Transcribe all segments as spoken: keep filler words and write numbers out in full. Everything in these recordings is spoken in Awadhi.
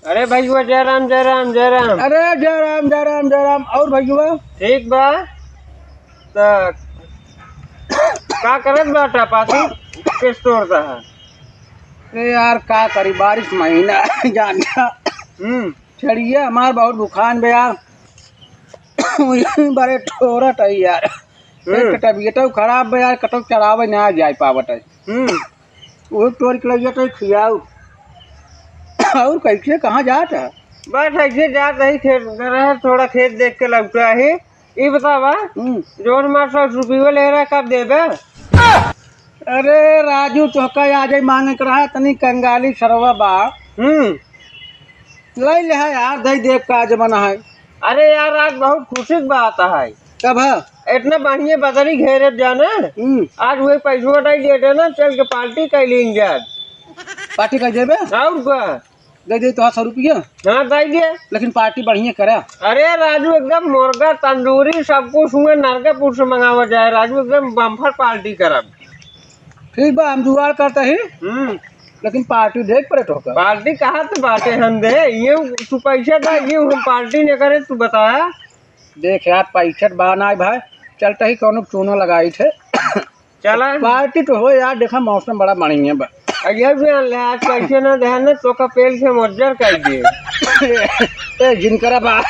अरे भैया, जय राम, जय राम, जय राम। अरे जय राम, जय राम, जय राम। और भैया? ठीक बा। त का करत बाटा पाती? किस तोड़ता है? अरे यार, का करी, बारिश महीना है, जानता। हम्म। छड़िया हमार बहुत बुखान बे यार। बड़े ठोरत है यार। हम्म। एक तबियत खराब बे यार, कतौ चरावे ना जाए पावत है। हम्म। वो तोड़ के लइया तो खियाऊ। और कैसे, कहाँ जात है? बस ऐसे जात है, खेत रहे, थोड़ा खेत देख के लौटा है। ई बतावा, हम्म। जोन मार सौ रुपये ले रहा, कब देबे? अरे राजू, तोहका आज ही मांगे के रहा, तनी कंगाली सरवा बा। हम्म। ले ले है यार, दई देख का जमाना है। अरे यार, आज बहुत खुशी की बात है। कब है? इतना बढ़िया बदरी घेरे जाने। हम्म। आज वही पैसवा नहीं दे देना, चल के पार्टी कर लेंगे आज। पार्टी कर देबे? और का? दे दे तो सौ रुपया। हाँ, दे दे। लेकिन पार्टी बढ़िया करा। अरे राजू, एकदम मुर्गा तंदूरी सब कुछ हुए नरकापुर से मंगावा जाए राजू, एकदम बम्पर पार्टी करब। ठीक बा, हम जुगाड़ करते ही। हम्म। लेकिन पार्टी देख पड़े तो का? पार्टी कहाँ तो बाटे हम दे, ये तू पैसा दा, ये हम पार्टी नहीं करे, तू बताया। देख यार, पैसा बा ना भाई, चलते ही कौनो चूनो लगाई थे। चला। पार्टी तो हो यार, देखा मौसम बड़ा बढ़िया बा। अरे भी ले, आज पैसे ना दे ना, तो का पेल से मज्जर कर दे। ए, जिनकरा बा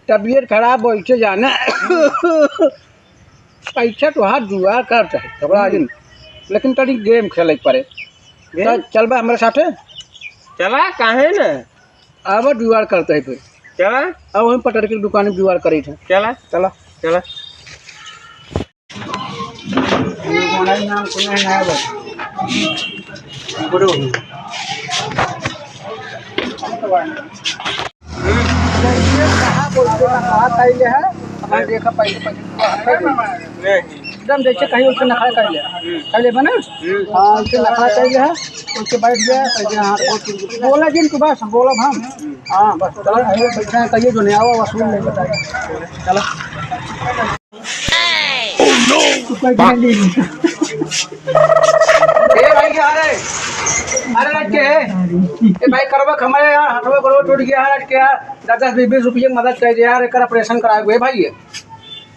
तबियत खराब हो, इसे जाना। पैसा तो हाथ जुआ कर चाहे, थोड़ा दिन। लेकिन तनी गेम खेले के पड़े। गेम? चल, चल बा हमरे साथे। चला, काहे ना? अब जुगाड़ करते हैं फिर। चला। अब हम पटर की दुकान में जुगाड़ करी थे। चला। चला। चला। ये कौन है? नाम सुना है, नया बस। गुरु। कहाँ बोलते ना, कहाँ कैले है? हमारे देखा पैसे, पैसे। एकदम जैसे कहीं उनसे नखरा कर लिया। कर ले बना? हाँ, उनसे नखरा कर लिया। उनसे बैठ गया, कर दिया, हाँ, बोल, बोला जिन तू बस, बोला हम। हाँ, बस, चलो, अरे बैठा है, कहिए जो नहीं आवा, वसूल नहीं बताया। चलो। Oh, no! ए भाई, क्या हाल है? अरे, लड़के, ए भाई, करवा हमारे यार, हाथवा गोड़वा टूट गया है, लड़के यार, दस दस बीस बीस रुपये की मदद कर दे यार, एक ऑपरेशन कराए हुए भाई, ये।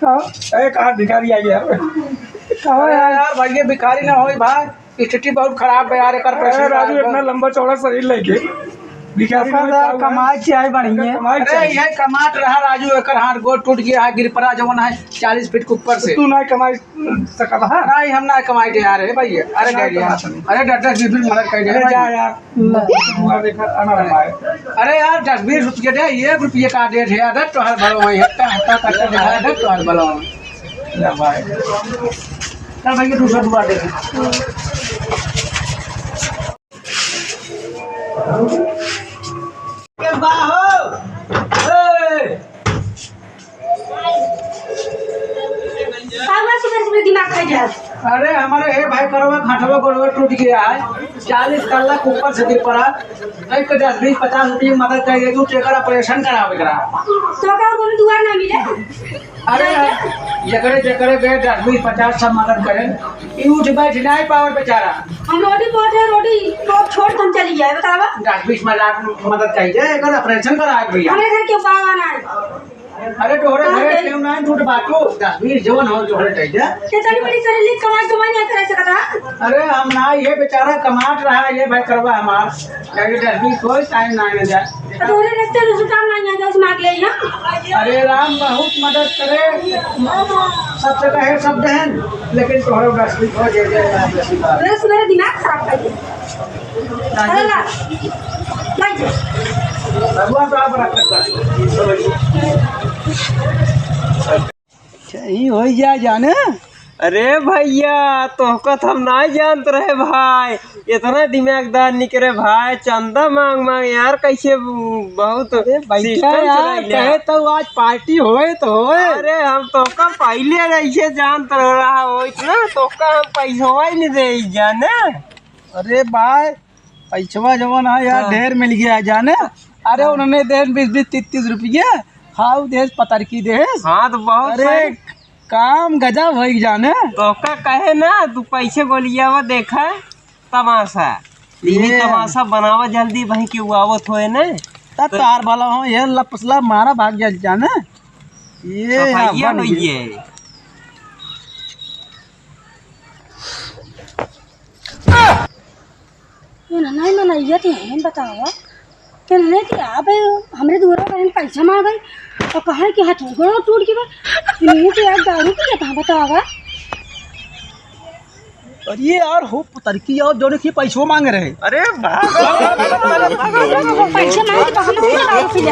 का? ए, कहाँ भिखारी आ गया? कहाँ अरे यार? यार, भाई, ये भिखारी ना होई भाई, स्थिति बहुत खराब है यार, एक ऑपरेशन अरे, कराए राजू, हुए। इतना लंबा चौड़ा शरीर लेके भिखारी नहीं यार, कमाए चाहे बढ़िया। कमाए अरे, चाहे। ये कमात रहा राजू, एकर हाथ गोड़ टूट गया है, गिर पड़ा जवन है चालीस फीट के ऊपर से। तू ना कमाई सकत है? नहीं, हम ना कमाई दे यार, हे भाई। अरे, ना डैडी यार, कमाई। अरे, डॉक्टर जी, फिर मदद कर दे अरे, भाई। जा यार। ले। बुआ देखा, आना रहा है। अरे यार, दस बीस रुपये दे, एक रुपये का दे दे यार, तो हर भलो है, हत्ता, हत्ता, हत्ता दे दे, तो हर भलो है। ले भाई। चल भाई, ये दूसरा दुआ दे। के बा हो? ए! का हुआ सुबह सुबह दिमाग खा गया? अरे हमारे हे भाई करवा घाटवा गोड़वा टूट गया है, चालीस कल्ला के ऊपर से गिर पड़ा। एक दस बीस पचास रुपये मदद कर दे तू, तेकर ऑपरेशन करावे के रहा। तो का कोनो दुआ ना मिले? अरे, जकरे, जकरे के दस बीस पचास सब मदद करे, ई उठ बैठ नाहीं पावे बेचारा। हम रोटी पोट है, रोटी पोट छोड़ के हम चली जाए, बतावा। दस बीस मदद, मदद चाहिए, एकर ऑपरेशन कराए भैया। हमारे घर के बाबा ना है। अरे, तोहरे हाँ, घरे है। क्यों ना टूट बाटू? दस बीस जवन हो तोहरे चाहिए। इतनी बड़ी सरीली कमाई, कमाई नहीं कर सकता। अरे, हम ना, ये बेचारा कमात रहा, ये भाई करवा हमार। जाके दस बीस कोई टाइम ना आने जाए। अरे राम बहुत मदद करे, सबसे कहे सब देन, लेकिन तोहरे दस बीस हो जाए, जाए, जाए, जाए। बस मेरा दिमाग खराब कर दिया। अरे ला, ला। भगवान तो आप रख सकता है। अच्छा, ई होइ जाए जाने। अरे भैया, तोहका त हम नाहीं जानत रहे भाई, इतना दिमागदार निकरे भाई, चंदा मांग मांग यार, कैसे बहुत अरे भैया system यार, चलाइले। कहे तो आज पार्टी होए तो होए। अरे हम तोहका पहिले ऐसे जानत रहा होइत ना, तोहका हम पैसवा ही नहीं दे जाने। अरे भाई, पैसवा जवन है यार, हाँ। ढेर मिल गया है जाने। अरे हाँ। उन्होंने देन बीस बीस तीस तीस रुपये, हाउ देश पतरकी देश। हाँ, तो बहुत अरे, सही। काम गजब है जाने। तोहका कहे ना, तू पैसे गोलियावा देखा तमाशा। इही ये तमाशा बनावा जल्दी, वहीं के उ आवत होए ने। तब तो तार भला हो, ये लपसला मारा भाग जा जाने। ये सफाइया हाँ, बन होइए। ये ना, नहीं, ना, ना, ये तो है, बतावा। ये ना, नहीं, कि आप, ए, हमरे दुआरा पर पैसा मांग गए और कहा कि हाथ गोड़ टूट गए। ये तो यार दारू पी लेता, बतावा। अरे यार, हो पतरकी और जोने की पैसो मांग रहे। अरे भाग। पैसा मांग तो हम लोग दारू पी ले।